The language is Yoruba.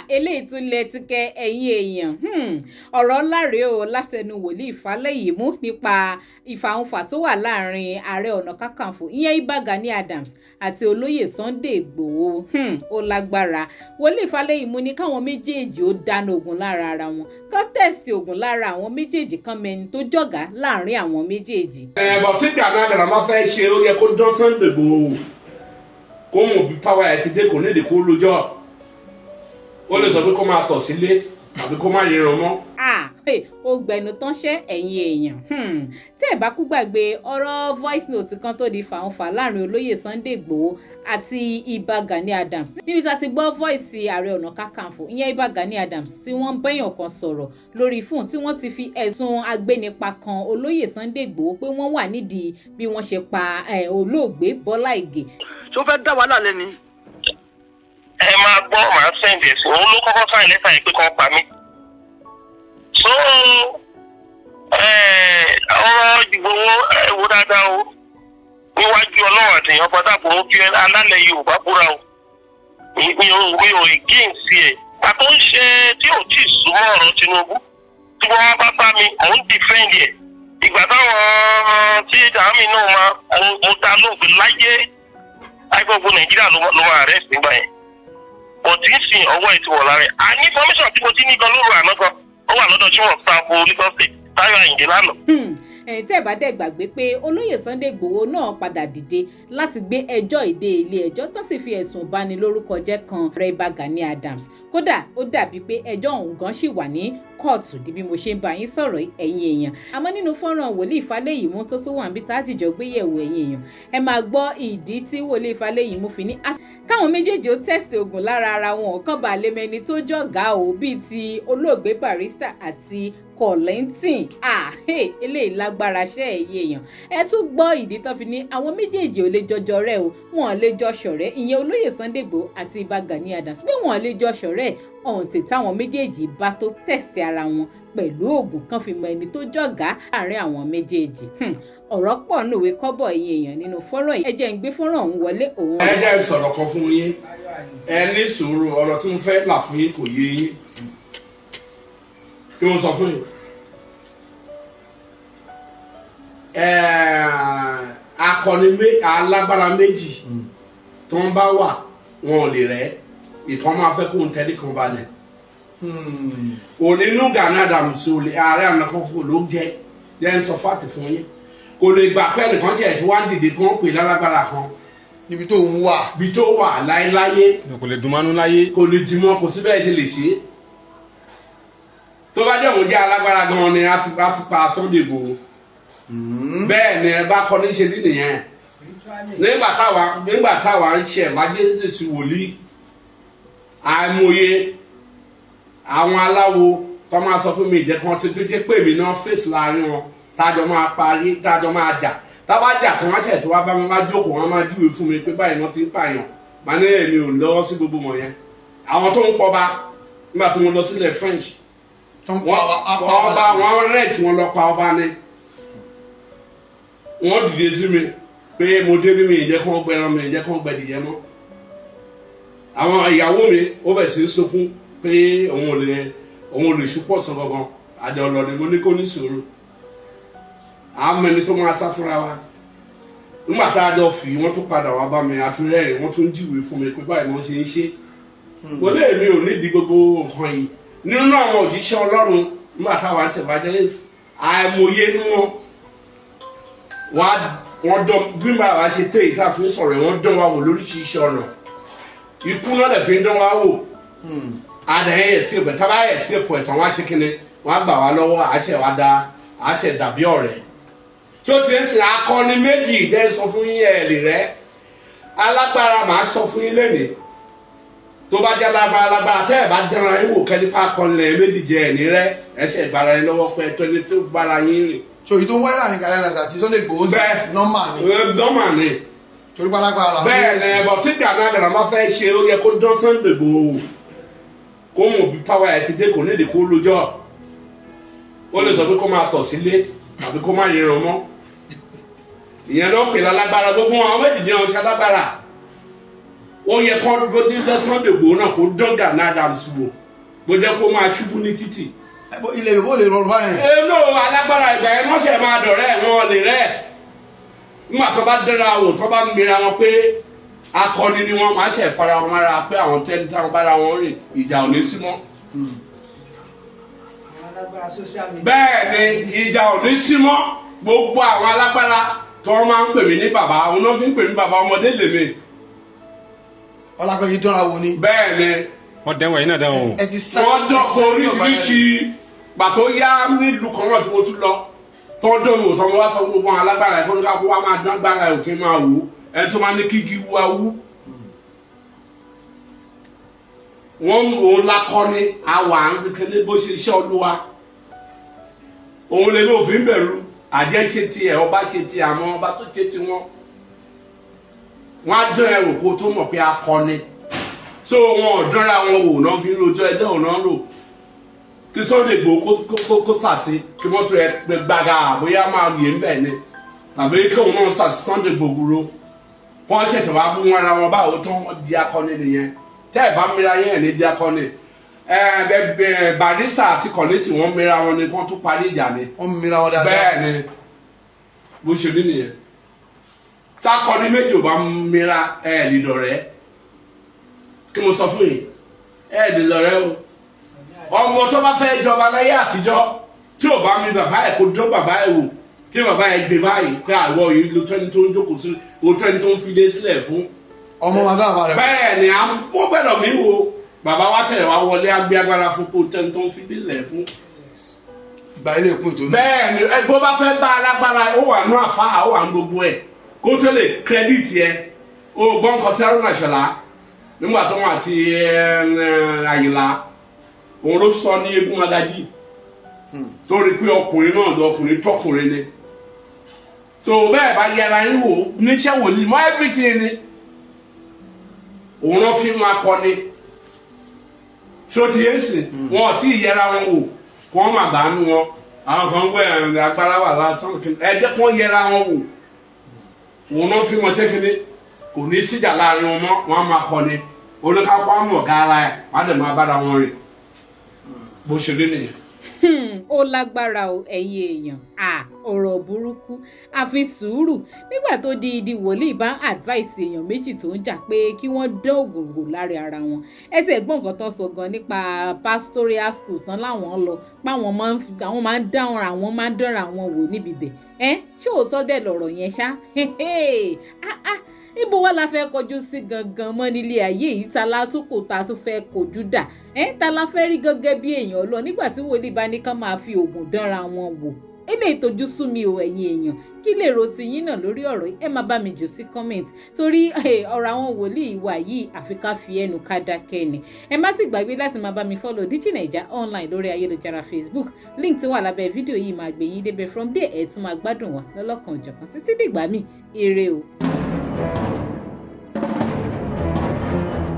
Eléyìí tún lẹ tíkẹ́, ẹ̀yin èèyàn. Ọ̀rọ̀ ńlá rèé o látẹnu Wòlíì Fáléyìímú nípa ìfàǹfà tó wà láàrin Ààrẹ Ọ̀nà Kakanfò, ìyẹn Ìbà Gani Adams, àti Olóyè Sunday Igboho. Ó lágbára. Wòlíì Fáléyìímú ní káwọn méjèèjì ó dáná ogun lára ara wọn, kán test ogun lára àwọn méjèèjì, kán mẹni tó jọ̀gá láàrin àwọn méjèèjì. Ẹ bọ̀ tí Gani Adams bá fẹ́ ṣe, ó yẹ kó dán Sunday Igboho, kó mọ̀ bí power ẹ̀ ti dé. Kò nídìí kó lójọ́, ó lè sọ pé kó máa tọ̀ sílé àbí kó má ríran mọ́. Ah, ó gbẹnu tánṣẹ́, ẹ̀yin èèyàn. Tẹ́ ẹ̀ bá kú gbàgbé ọ̀rọ̀ voice note kan tó di fàǹfà láàrin Olóyè Sunday Igboho àti Ìbà Gani Adams, níbi tá a ti gbọ́ voice Ààrẹ Ọ̀nà Kakanfò, ìyẹn Ìbà Gani Adams, tí wọ́n ń bẹ́yàn kan sọ̀rọ̀ lórí fóònù, tí wọ́n ti fi ẹ̀sùn agbénipa kan Olóyè Sunday Igboho pé wọ́n wà nídìí bí wọ́n ṣe pa olóògbé Bọ́lá Ìgè. Ṣó fẹ́ dá wàhálà lẹ́ni? Ẹ máa gbọ́, màá send ẹ̀ sí òun. Ló kọ́kọ́ sign lẹ́tà yìí pé kàn pa mí. So ọ̀rọ̀ Ìgbòho, ẹ wo dáadáa o. Níwájú Ọlọ́run àtẹ̀yàn pátákó, mo fi alálẹ̀ Yorùbá búra o, mi ò against ẹ̀. Pàtó ń ṣe tí ò tí ì súnmọ́ ọ̀rọ̀ Tinubu, tí wọ́n bá bá mi, mò ń defend ẹ̀. Ìgbà táwọn tí àmì náà máa, mo dá lóhùn pé láyé àìgbọ́gbọ́ Nàìjíríà ló máa arrest nígbà yẹn, but tí ń sìn ọwọ́ ẹ̀ ti wọ̀ lára ẹ̀. Àní information tí mo ti ní gan lóru àná gan, ó wà lọ́dọ̀ tí wọ́n sáfù Lagos State, Táyọ̀ Àyìndé, lánàá. Ẹ̀yin tẹ́ ẹ̀ bá dẹ̀ gbàgbé pé Olóyè Sunday Igboho náà padà dìde láti gbé ẹjọ́ ìdè ilé ẹjọ́, tó sì fi ẹ̀sùn ìbanilórúkọ jẹ́ kan rẹ̀ Ìbà Gani Adams. Kódà ó dàbí pé ẹjọ́ ọ̀hún gan ṣì wà ní kóòtù di bí mo ṣe ń bá yín sọ̀rọ̀, ẹ̀yin èèyàn. Àmọ́ nínú fọ́nrán Wòlíì Fáléyìímú tó tún wà níbi tá a jìjọ gbé yẹ̀wò, ẹ̀yin èèyàn, ẹ máa gbọ́ ìdí tí Wòlíì Fáléyìímú fi ní káwọn méjèèjì ó test oògùn lára ara wọn, kàn bá lè mẹni tó jọ̀gá o, bíi ti olóògbé Barrister àti Kollington. Ah, eléyìí lágbára ṣẹ́. Ẹ̀yẹ èèyàn, ẹ tún gbọ́ ìdí tó fi ní àwọn méjèèjì ò lè jọjọ rẹ o, wọn ò lè jọ ṣọ̀rẹ́, ìyẹn Olóyè Sunday Igboho àti Ìbà Gani Adams, pé wọn ò lè jọ ṣọ̀rẹ́ ọ̀hún táwọn méjèèjì bá tó test ara wọn pẹ̀lú oògùn, kan fi mọ ẹni tó jọ̀gá àárín àwọn méjèèjì. Ọ̀rọ̀ pọ̀ nùwé kọ́bọ̀, ẹ̀yin èèyàn, nínú fọ́nrán yìí. Ẹ jẹ́ ń gbé fọ́nrán ọ̀hún wọlé òun. Ẹ jẹ́ n sọ̀rọ̀ kan fún yín. Ẹ ní sùúrù, ọ̀rọ̀ tí mo fẹ́ là fún yín kò yé yín. Kí mo sọ fún yín? Akọni alágbára méjì tó ń bá wà, wọn ò lè rẹ́. Ìkan máa fẹ́ kó ń tẹ́lẹ̀ kan balẹ̀. Onínú Gani Adams ò lè, Ààrẹ Ọ̀nà Kakanfò ló jẹ́. Jẹ́ ń sọ fact fún yín, kò lè gbà pé ẹnìkan ṣe ẹ̀ tí wọ́n á dìde kí wọ́n pè lálágbára kan níbi tó ń wà. Bí tó wà láéláyé. Kò lè dùn mọ́nú láyé. Kò lè dìmọ́, kò sí bẹ́ẹ̀ ṣe lè ṣe é. Tó bá jẹ́ òun jẹ́ alágbára gan-an ni, a ti pa Sunday Igboho. Bẹ́ẹ̀ ni ẹ bá kọ́ ní ṣe ní nìyẹn. Nígbà táwa ń ṣe evangelist, wòlíì, àìmọye àwọn aláwo tó máa sọ pé mi ìjẹ́ kan tó jẹ́ pé èmi náà fèsì láàrin wọn, tájọ máa parí, tájọ máa jà. Tábà jà tí wọ́n ṣẹ̀ tó wá bá mi, wá jókòó, wọn máa júwe fún mi pé báyìí wọ́n ti ń pààyàn. Màá ní èmi ò lọ́wọ́ sí gbogbo wọn yẹn. Àwọn tó ń pọba nígbà tí wọ́n lọ sílẹ̀ French, tó ń pa wọ́n ọba wọ́n rẹ̀ tí wọ́n lọ pa ọba ni. Wọ́n dìde sí mi pé mo dé bí mi ìjẹ́ kí wọ́n gbẹran mi, ìjẹ́ kí wọ́n gbẹdìyẹ mọ́. Àwọn ìyàwó mi ó bẹ̀ sí í sunkún pé òun ò lè ṣùpọ̀ sàn gangan. Àjọ lọ ni mo ní kó ní sùúrù, àmọ́ ẹni tó máa sá fúnra wa. Nígbà tá a jọ fi wọ́n tún padà wá bá mi, àtúrẹ́rìn, wọ́n tún júwèé fún mi pé báyìí wọ́n ṣe ń ṣe. Mo lé mi ò nídìí gbogbo nǹkan yìí. Nínú àwọn òjíṣẹ́ Ọlọ́run, nígbà táwa ń ṣe evangelist, àìmọye nínú wọn wọ́n dán bí bàbá ṣe tẹ́ ìta fi ń sọ̀rọ̀, wọ́n dán wa wò lóríṣiríṣi ọ̀nà. Ikú náà dẹ̀ fi ń dán wa wò. Adàyẹ yẹ sí ìpẹ́ tábà yẹ sí ìpò ẹ̀tàn, wá ṣe kíni, wọ́n á gbà wá lọ́wọ́, àṣẹ wa da àṣẹ dàbí ọ̀rẹ́ tí ó ti ń sin. Akọni méjì jẹ́ sọ fún yín, ẹ̀ lè rẹ́ alágbára. Màá sọ fún yín lẹ́nìí, tó bá jẹ́ alágbára, alágbára tẹ́ ẹ̀ bá dẹ́ran yín wò, kẹ́ni pa akọni lẹ́yìn méjì jẹ́ ẹ̀ ní rẹ́ ẹ̀ṣẹ̀ ìgbára yín lọ́wọ́ pé ẹ̀tọ́ ẹni tó gbára yín rìn. So èyí tó ń wáyé láàrin Gani Adams àti Sunday Igboho sí normal ni? Normal ni. Torí pálágbára làwọn. Bẹ́ẹ̀ ni ẹ̀bọ̀ tí Gani Adams bá fẹ́ ṣe, ó yẹ kó dán Sunday Igboho, kó mọ̀ bí power ẹ̀ ti dé. Kò nídìí kó lójọ́, ó lè sọ pé kó máa tọ̀ sílé àbí kó má ríran mọ́. Ìyẹn ló pè lálágbára. Gbogbo àwọn méjì jẹun ṣe alágbára. Ó yẹ kó bó ti Sunday Igboho náà kó dán Gani Adams wò, bó jẹ́ kó máa ṣubú ní títì. Ẹ bó ilẹ̀ Yorùbá ò lè rọrùn báyẹn. Èlò alágbára ìgbà yẹn wọ́n ṣẹ̀ máa dọ̀rẹ́ wọn lè rẹ́. Nígbà tó bá dẹ́ra wò, tó bá mìíràn wọn pé akọni ni wọ́n máa ṣẹ̀ fara wọn mára pé àwọn tẹ́ni táwọn bára wọn rìn, ìjà ò ní sí mọ́. Alágbára social media. Bẹ́ẹ̀ ni, ìjà ò ní sí mọ́. Gbogbo àwọn alágbára tó wọ́n máa ń pè mí ní bàbá, àwọn náà fi ń pè mí bàbá, ọmọdé lèmi. Ọlápẹ̀yìn dánra wò ni. Bẹ́ẹ̀ ni. Wọ́n dẹ́wọ̀n yìí náà dẹ́wọ̀n o. Ẹ ti sá. Wọ́n dọ́kọ̀ oríṣiríṣi gbàtó yá nílùú kan náà tí mo tún lọ tó ń dán wò, tó ń wá sọ gbogbo àwọn alágbára ẹ̀ kó ní ká kó wá máa dán agbára ẹ̀ òkè máa wò ẹni tó máa ní kígi wú awú. Wọ́n òun lakọni àwà ń kékeré bó ṣe iṣẹ́ Olúwa, òun lè ní òfin bẹ̀rù àjẹ́ ṣe tiẹ̀, ọba ṣe tiẹ̀, àmọ́ ọba tó ṣe tiwọn wọ́n á dán ẹ wò kó tó mọ̀ pé akọni. So wọn ò dánra wọn wò náà fi ń rojọ́ ẹjọ́ òun náà rò kí Sunday Igboho kó sàṣe kí mọ́tò ẹ gbàgà bóyá máa yé ń bẹ̀ ni, tàbí kí òun náà sàṣe Sunday Igboho ro wọ́n ṣẹ̀ṣẹ̀ wá mú ara wọn báwo tó wọ́n di akọni nìyẹn. Tẹ́ ẹ̀ bá mìíràn yẹn ní di akọni ẹ ẹ Barrister àti Kollington wọ́n mìíràn wọn ni kí wọ́n tún parí ìjà ni. Wọ́n mìíràn wọn dáadáa. Bẹ́ẹ̀ ni, bó ṣe rí nìyẹn. Takọni méjì ò bá mìíràn ẹ lè dọ̀rẹ́. Kí mo sọ fún yìí, ẹ lè lọ̀rẹ́ o. Ọmọ tó bá fẹ́ jọba láyé àtijọ́, tí ò bá mi bàbá ẹ̀ kó dán bàbá ẹ̀ wò, kí bàbá ẹ̀ gbé báyìí pé àwọ̀ yìí ló tẹ́ni tó ń jókòó sí, ló tẹ́ni tó ń filé sílẹ̀ fún. Ọmọ wa dá bàbá rẹ̀. Bẹ́ẹ̀ ni, wọ́n gbọ́dọ̀ mí wo bàbá wa tẹ̀lé wa wọlé agbé agbára fún kó tẹ́ni tó ń filé sílẹ̀ fún. Gba ilé ìkún tó ní. Bẹ́ẹ̀ ni, bó bá fẹ́ bá alágbára, ó wà nú àfa, ó wà nú gbogbo ẹ̀ kó tó lè credit yẹ o. Gbọ́n kan tí Haruna Ìṣọ̀lá nígbà tó wọn àti Àyìnlá, òun ló sọ ní eégún magají tó rí pé ọkùnrin náà lọ ọkùnrin tọkùnrin ni. Tó bẹ́ẹ̀ bá yẹra yín wò níṣẹ́ wòlíì mọ́ everything ni òun náà fi máa kọ́ ni. Ṣó ti yé sìn? Wọn ò tí ì yẹra wọn wò kí wọ́n má bàa nú wọn. Àwọn kan gbé ẹ̀rìn agbára wà lásán, ẹ jẹ́ kí wọ́n yẹra wọn wò. Òun náà fi wọn ṣé kíní kò ní síjà láàrin wọn mọ́, wọn á máa kọ́ ni oníkápá mọ̀ gára ẹ̀, wọ́n á dẹ̀ máa bára wọn rìn. Bó ṣe rí nìyẹn. Ó lágbára o, ẹ̀yin èèyàn. À ọ̀rọ̀ burúkú, àfi sùúrù. Nígbà tó di ìdí wòlíì bá advice èèyàn méjì tó ń jà pé kí wọ́n dán ògùn wò lára ara wọn, ẹsẹ̀ gbọ́n nǹkan tán sọ gan nípa pastoral school tán láwọn lọ, páwọn máa ń dáhùn, àwọn máa ń dánra àwọn wò níbi bẹ̀ ẹ́. Ṣé òótọ́ dẹ̀ lọ̀rọ̀ yẹn ṣá? Níbo wá la fẹ́ kọjú sí gangan mọ́ nílé ayé yìí? Ta la tún kò ta tún fẹ́ kojú dà ẹ́? Ta la fẹ́ rí gẹ́gẹ́ bí èèyàn lọ nígbà tí wòlíì bá ní ká máa fi oògùn dánra wọn wò? Eléyìí tójú sú mi o. Ẹ̀yin èèyàn, kí lè ro ti yín náà lórí ọ̀rọ̀ yìí? Ẹ máa bá mi jù sí comment, torí ọ̀rọ̀ àwọn wòlíì wa yìí, àfi ká fi ẹnu ká dákẹ́ ni. Ẹ má sì gbàgbé láti máa bá mi follow Digi Naija online lórí ayélujára Facebook. Link tó wà lábẹ́ fídíò yìí máa gbé yín débẹ̀. From there, ẹ̀ tún máa gbádùn wa lọ́lọ́kan òjọ̀kan títí dìgbà míì. Ire o.